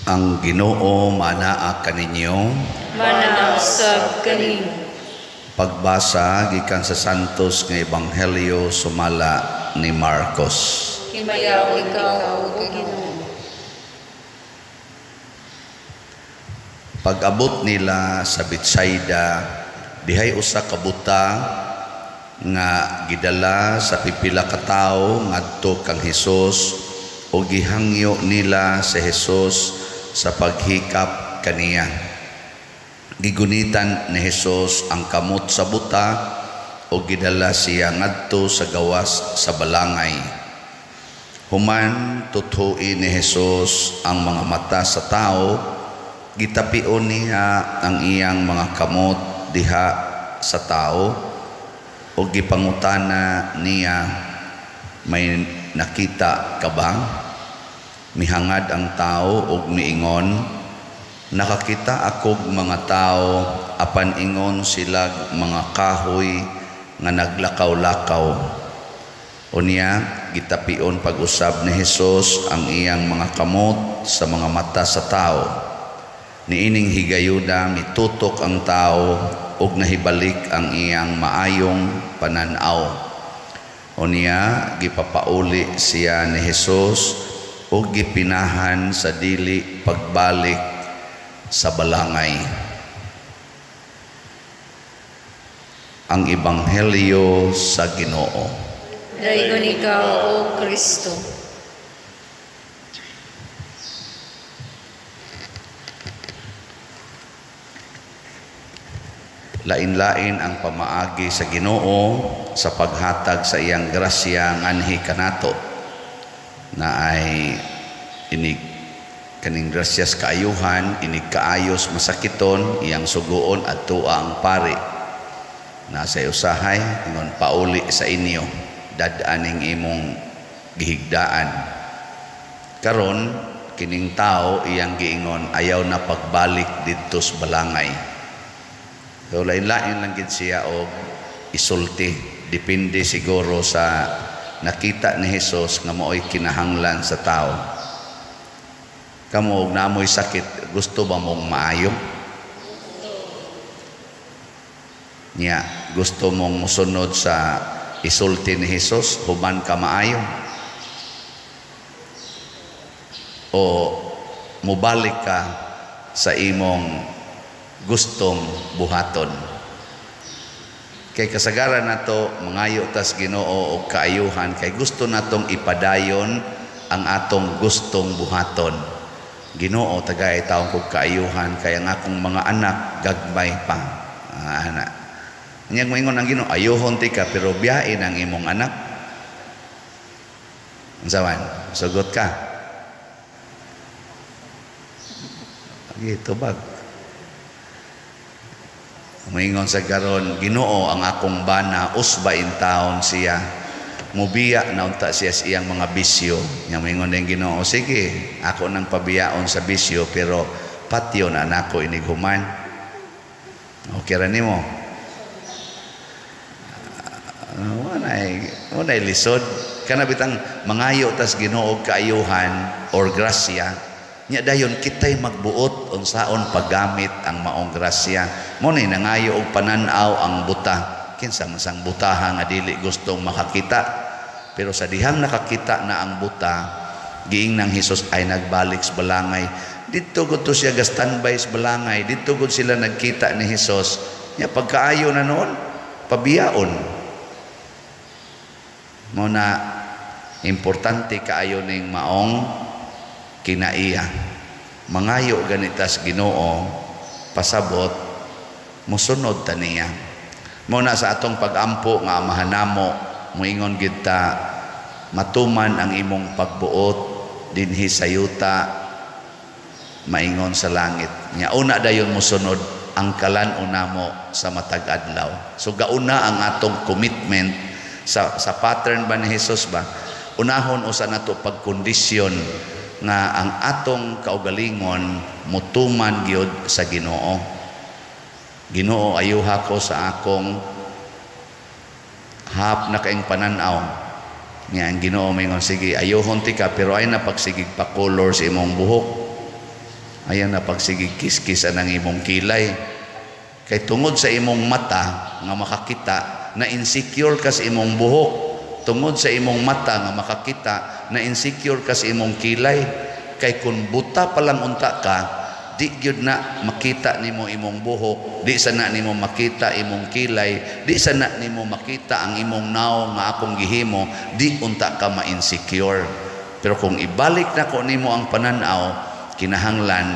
Ang Ginoo manaa kaninyo. Manaa usab kanimo. Pagbasa gikan sa Santos nga Ebanghelyo sumala ni Marcos. Himayaw ikaw, o Ginoo. Pag-abot nila sa Betsaida, dihay usa ka buta nga gidala sa pipila ka tawo ngadto kang Hesus ug gihangyo nila si Hesus sa paghikap kaniya. Gigunitan ni Hesus ang kamot sa buta ug gidala siya ngadto sa gawas sa balangay. Human tuthuin ni Hesus ang mga mata sa tao, gitapion niya ang iyang mga kamot diha sa tao ug gipangutana niya, may nakita ka ba? Mihangad ang tao ug miingon, nakakita akog mga tao apan ingon sila mga kahoy nga naglakaw-lakaw. Unya gitapion pag-usab ni Hesus ang iyang mga kamot sa mga mata sa tao. Niining higayuna mitutok ang tao ug nahibalik ang iyang maayong panan-aw. Unya gipapauli siya ni Hesus ug gipinahan sa dili pagbalik sa balangay. Ang Ebanghelyo sa Ginoo. Daygon ikaw, O Kristo. Lain-lain ang pamaagi sa Ginoo sa paghatag sa iyang grasya nganhi kanato, na ay inig kaning grasyas kaayuhan, inig kaayos masakiton, iyang suguon at tuwa ang pari. Nasa usahay ingon pauli sa inyo, dad-aning imong gihigdaan. Karon kining tao iyang giingon ayaw na pagbalik didto sa balangay. So lain-lain lang gid siya og isulti, depende siguro sa nakita ni Hesus nga maoy kinahanglan sa tao. Kamo og naamoy sakit, gusto ba mong maayo? Nya, gusto mong mosunod sa isulti ni Hesus human ka maayo? O mobalik ka sa imong gustong buhaton? Kay kasagaran nato mangayo tas Ginoo og kaayuhan kay gusto natong ipadayon ang atong gustong buhaton. Ginoo, tagay taong kog kaayuhan kay ang akong mga anak gagmay pa. Ana. Nya moingon ang Ginoo, ayuhon ti ka pero biyain ang imong anak. Unsa man? Sugot ka. Gitu bag. Moingon sa karon, Ginoo ang akong bana usba in taon siya. Mubiya na unta siya sa iyang mga bisyo. Nya moingon din Ginoo, sige, ako nang pabiyaon sa bisyo pero patyo na nako inig human. Okay ra nimo? Walay lisod. Kana bitang mangayo tas Ginoo og kaayuhan or grasya. Nya dayon kitay magbuot unsaon paggamit ang maong grasya. Mo ni nangayo og panan-aw ang buta. Kinsa man sang butaha nga dili gustong makakita. Pero sa dihang nakakita na ang buta, giing nang Hesus ay nagbalik sa balangay. Didto gud to siya ga standby sa balangay. Didto gud sila nagkita ni Hesus. Nya pagkaayo na noon, pabiyaon. Mo na importante kaayo ning maong kinaiya. Mangayo ganitas Ginoo pasabot mosunod ta niya. Mo na sa atong pag-ampo nga amahan namo, moingon gid ta matuman ang imong pagbuot dinhi sa yuta maingon sa langit. Nya una dayon mosunod ang kalan-on namo sa matag adlaw. So gauna ang atong commitment sa pattern ba ni Hesus ba? Unahon usa nato pagkondisyon nga ang atong kaugalingon mutuman gyud sa Ginoo. Ginoo, ayuha ko sa akong hap na kaing panan-aw. Nga ang Ginoo maingon, sige, ayuhon ti ka pero ay napagsigig pa color sa imong buhok. Ayaw na pagsigig kiskis ang imong kilay. Kay tungod sa imong mata nga makakita, na insecure ka sa imong buhok. Tungod sa imong mata nga makakita, na insecure ka sa imong kilay. Kay kung buta pa lang unta ka, di gyud na makita nimo imong buhok, di sana nimo makita imong kilay, di sana nimo makita ang imong naong nga akong gihimo, di unta ka ma-insecure. Pero kung ibalik nako nimo ang pananaw, kinahanglan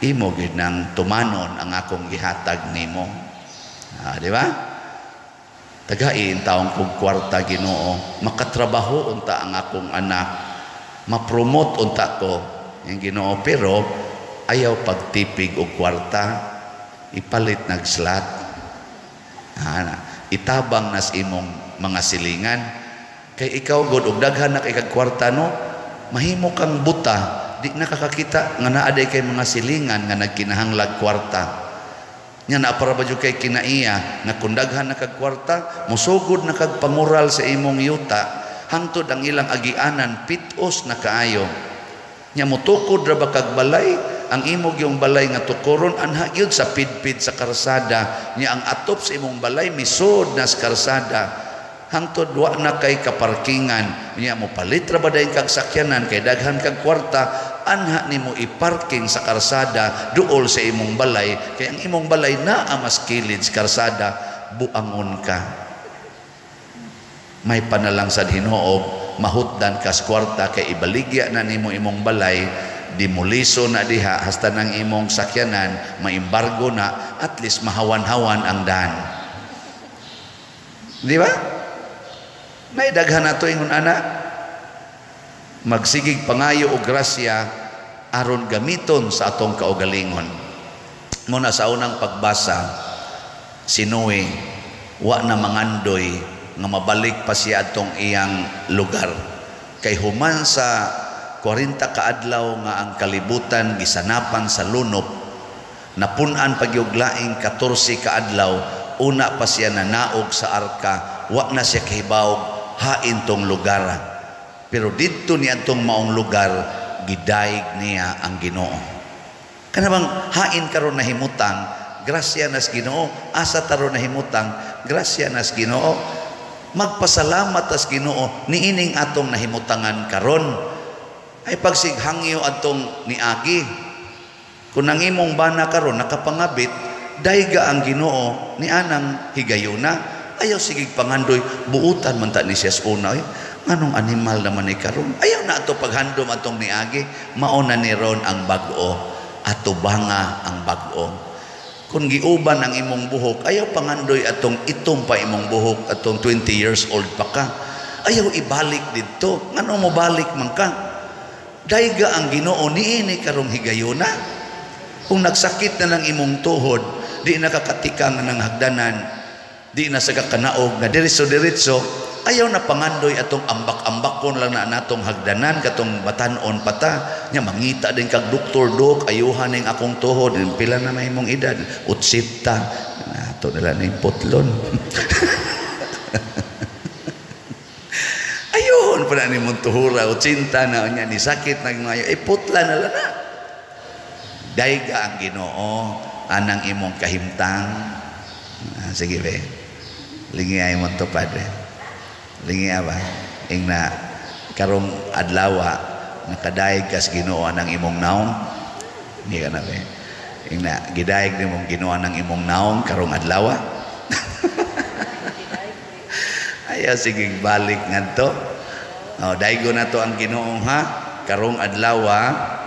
imo gyud nang tumanon ang akong gihatag nimo. Di ba? Tagain taong kog kwarta, Ginoo, makatrabaho unta ang akong anak, ma-promote unta ko yung Ginoo, pero ayaw pagtipig og kwarta, ipalit nag slot. Itabang nas imong mga silingan. Kay ikaw god og daghan na kay kag kwarta, no, mahimo kang buta, di nakakakita nga naa day kay mga silingan nga nagkinahanglag kwarta. Nya na para ba jud kay kinaiya nga kung daghan na kag kwarta, musugod na kag pangural sa imong yuta, hangtod ang ilang agianan pitos na kaayo. Nya motukod ra ba kag balay, ang imo gyung balay nga tukoron anha gyud sa pidpid sa karsada, nya ang atop sa imong balay misod na sa karsada. Hangtod wa na kay kaparkingan, nya mo palit ra ba dayon kag sakyanan kay daghan kag kwarta, anha nimo iparking sa karsada duol sa imong balay, kay ang imong balay naa mas kilid sa karsada, buangon ka. May panalang sad hinuob, mahutdan kas kwarta kay ibaligya na nimo imong balay, dimuliso na diha hasta nang imong sakyanan maimbargo na, at least mahawan-hawan ang daan. Di ba? May daghan na to ingon ana. Magsigig pangayo og grasya aron gamiton sa atong kaugalingon. Muna sa unang pagbasa, si Noe wa na mangandoy nga mabalik pa siya atong iyang lugar. Kay human sa 40 kaadlaw nga ang kalibutan gisanapan sa lunop, napun-an pagyog laing 14 kaadlaw, una pa siya nanaog sa arka, wa na siya kahibawog hain tong lugar. Pero didto niya atong maong lugar, gidayeg niya ang Ginoo. Kana bang hain karon nahimutang, grasya nas Ginoo, asa taron nahimutang, grasya nas Ginoo. Magpasalamat as Ginoo niining atong nahimutangan karon. Ay pagsighangyo atong niagi. Kung ang imong bana karon nakapangabit, dayga ang Ginoo ni anang higayuna. Ayaw sigig pangandoy, buutan man ta ni siya sa una. Ay, anong animal naman ni karon? Ayaw na ato paghandom atong niagi. Mao na ni ron ang bag-o, ato banga ang bag-o. Kung giuban ang imong buhok, ayaw pangandoy atong itom pa imong buhok atong 20 years old pa ka. Ayaw ibalik didto. Ngano mo balik man ka? Dayga ang Ginoo niini karong higayuna. Kung nagsakit na lang imong tuhod, di nakakatikang ng hagdanan, di na sa kakanaog na diretso-diretso, ayaw na pangandoy atong ambak-ambakon lang na natong hagdanan katong batan-on pata nya mangita din kag doktor, dok, ayuhan ning akong tuhod, pila na may imong edad, 80 nato nila ning putlon. Ayun pa na nimong tuhura, 80 na nya ni sakit nagmayo, eh putla na lang na. Dayga ang Ginoo anang imong kahimtang. Sige be, lingi ay mo to padre. Lingi ba? Ingna karong adlawa nakadayeg kas Ginoo anang imong naong. Hindi ka na be. Ingna gidayeg nimong Ginoo anang imong naong karong adlawa. Ayaw sige balik ngadto. Oh, daygo na to ang Ginoo ha karong adlawa.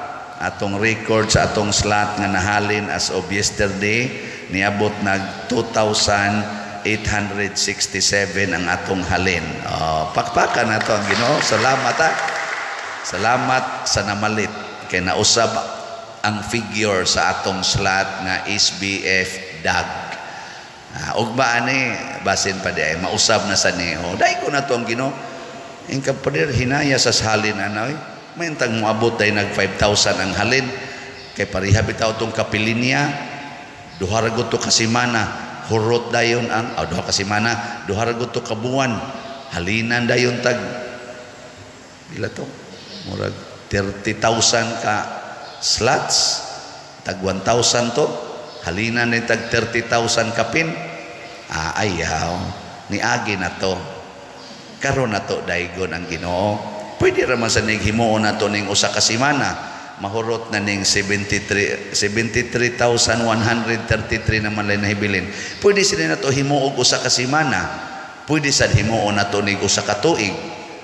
Atong record sa atong slot nga nahalin as of yesterday niabot nag 2,867 ang atong halin. Oh, pakpakan na to ang Ginoo. Salamat ha. Salamat sa namalit kay nausab ang figure sa atong slot nga SBF DAG. Ugma ani basin pa di ay mausab na sa niho. Dai ko na to ang Ginoo. Ingka pader hinaya sa halin anoy. Mayantang moabot ay nag 5,000 ang halin. Kay pareha bitaw tong kapilinya, duha ra gud to ka semana, hurot dayon ang duha ka semana, duha ra gud to ka buwan, halinan dayon tag pila to? Murag 30,000 ka slots. Tag 1,000 to, halina ni tag 30,000 kapin. Ah, ayaw, niagi na to. Karon na to daigon ang Ginoo. Pwede ra man sa ning himuon nato ning usa ka semana, mahurot na ning 73 73,133 naman lang nahibilin. Pwede sila nato himuog usa ka semana. Pwede sad himuon nato ning usa ka tuig.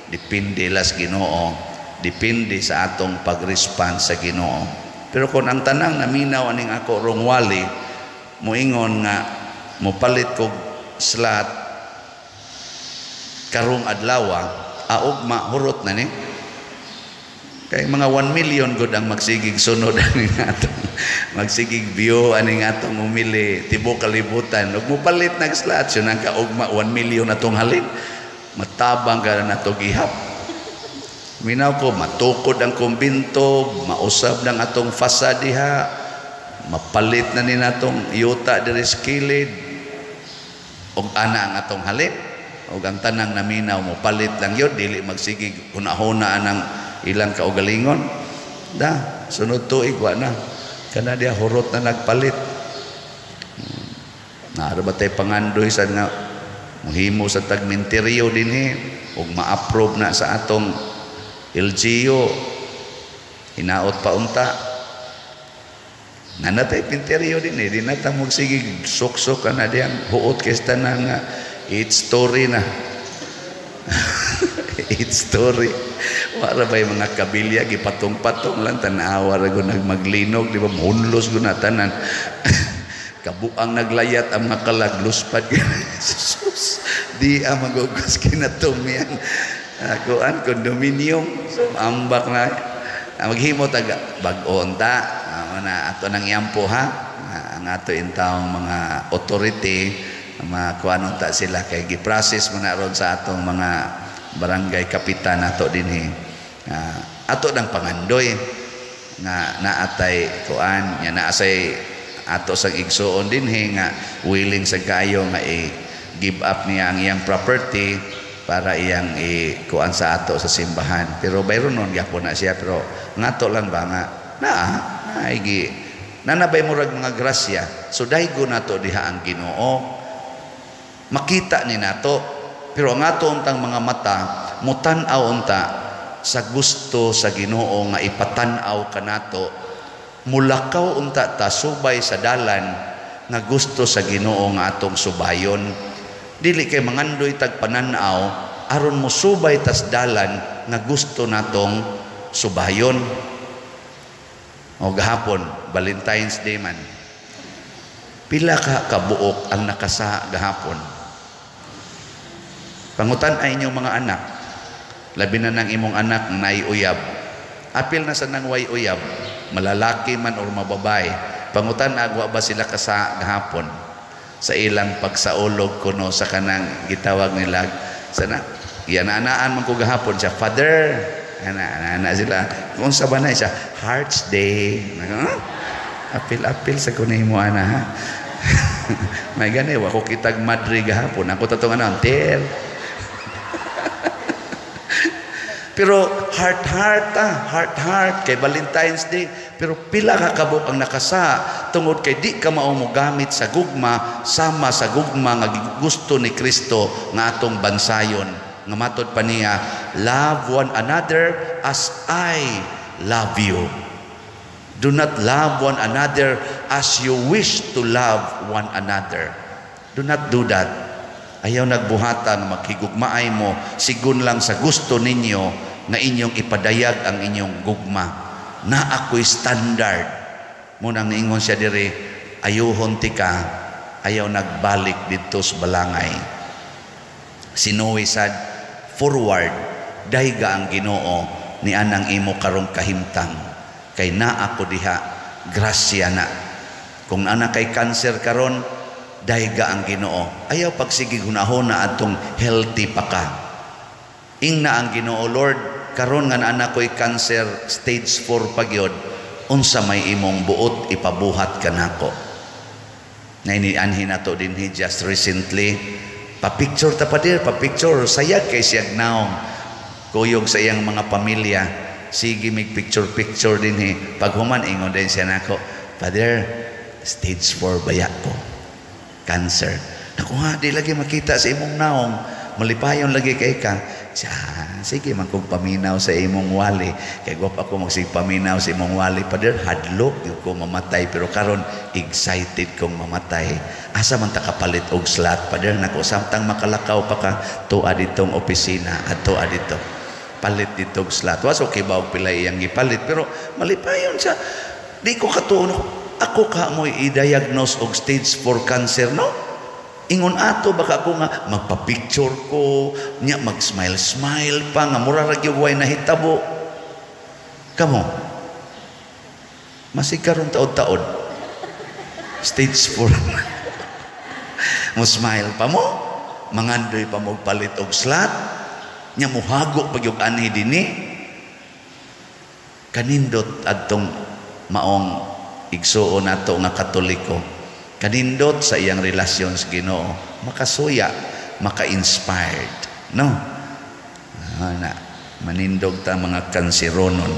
Depende las Ginoo. Depende sa atong pag-response sa Ginoo. Pero kung ang tanang naminaw aning ako rong wali, moingon nga mopalit kog slot karong adlaw, augma hurot na ni. Kay mga 1 million gud ang magsigig sunod aning atong magsigig view aning atong umili tibuok kalibutan. Ug mopalit nag slot yun ang kaugma 1 million atong halin. Matabang ka na nato gihap. Minaw ko, matukod ang kumbinto, mausab ng atong fasad diha, mapalit na ni natong yuta diri sa kilid. Og ana ang atong halin. Og ang tanang naminaw mo palit lang yun, dili magsigig hunahuna anang ilang kaugalingon. Da, sunod tuig wa na. Kana diha hurot na nagpalit. Naara ba tay pangandoy sa nga mohimo sa tagminteryo dinhi ug ma-approve na sa atong LGU, hinaot pa unta. Nanatay pinteryo din eh. Di na ta magsigig suksok ka na diyang huot kay tanan nga eight story na. Eight story. Wala ba yung mga kabilya gipatong-patong lang tanawa ra gud nagmaglinog, di ba, hunlos gud na tanan. Kabuang naglayat ang mga kalag luspad. Jesus, di ang magugos kinatumian. Kuan condominium, so ambak na. Maghimo tag bag-o unta. Na ato nang iampo ha. Ang ato intawong mga authority, mga kuan unta sila kay gi-process man na ron sa atong mga barangay kapitan nato dinhi. Ato nang pangandoy nga naatay kuan nya naasay ato sang igsuon dinhi nga willing sa kaayo nga i-give up niya ang iyang property para iyang i-kuan sa ato sa simbahan. Pero bayron nun gyapon na siya, pero ngato lang ba nga naa naigi nanabay murag mga grasya. So daygo nato diha ang Ginoo, makita ni nato, pero ang ato untang mga mata mutan-aw unta sa gusto sa Ginoo nga ipatan-aw kanato. Mulakaw unta ta subay sa dalan nga gusto sa Ginoo nga atong subayon. Dili kay mangandoy tag panan-aw aron mosubay tas dalan nga gusto natong subayon. O gahapon Valentine's Day man, pila ka kabuok ang nakasa gahapon? Pangutan ay inyong mga anak, labi na ng imong anak na uyab. Apil na sa nang way uyab, malalaki man or mababay. Pangutan agwa ba sila kasa gahapon sa ilang pagsaulog kuno sa kanang gitawag nila sana iyananaan man ko gahapon siya, Father, ana ana sila kung sa ba na siya Hearts Day. Apil-apil sa kunay mo ana ha. May gani wa ko kitag madre gahapon ako tatong ano ter. Pero heart heart ah, heart heart kay Valentine's Day, pero pila ka kabuk ang nakasa tungod kay di ka mao mogamit sa gugma sama sa gugma nga gusto ni Kristo nga atong bansayon. Nga matod pa niya, love one another as I love you. Do not love one another as you wish to love one another. Do not do that. Ayaw nagbuhatan, maghigugmaay mo, sigun lang sa gusto ninyo na inyong ipadayag ang inyong gugma. Na ako'y standard. Munang niingon siya diri, ayuhon ti ka, ayaw nagbalik dito sa balangay. Si Noe sad, forward, dayga ang Ginoo ni anang imo karong kahimtang. Kay naa ako diha, grasya na. Kung ana kay cancer karon, dayga ang Ginoo. Ayaw pagsigig hunahuna atong healthy pa ka. Ingna ang Ginoo, Lord, karon nga naa ko'y cancer stage 4 pagyod, unsa may imong buot ipabuhat kanako. Nainianhin nato dinhi just recently. Pa-picture ta pa dir, pa-picture sayag kay siyag naong kuyog sa iyang mga pamilya. Sige mig picture picture dinhi. Paghuman ingon din siya nako, "Father, stage 4 baya ko? Cancer." "Naku ha, di lagi makita sa imong naong. Malipayon lagi kay ka." Siya, "Sige man kong paminaw sa imong wali." Kay gwapa ako magsig paminaw sa imong wali. "Father, hadlok gyud ko mamatay, pero karon excited kong mamatay. Asa man ta kapalit og slot, Father?" "Nako, samtang makalakaw pa ka, tuwa ditong opisina, adto dito. Palit dito og slot." Was okay ba og pila iyang gipalit, pero malipayon siya. Di ko katuon ako ka mo i-diagnose og stage 4 cancer, no? Ingon ato baka ako nga magpa-picture ko, nya mag-smile-smile pa nga mura ra gyud way nahitabo. Kamo. Masig karon taod-taod. Stage 4. Mo smile pa mo, mangandoy pa mo palit og slot, nya muhago pa gyud anhi dinhi. Kanindot adtong maong igsuon nato nga Katoliko. Kanindot sa iyang relasyon sa Ginoo, makasuya, maka-inspired, no? Ah, na manindog ta mga kanseronon.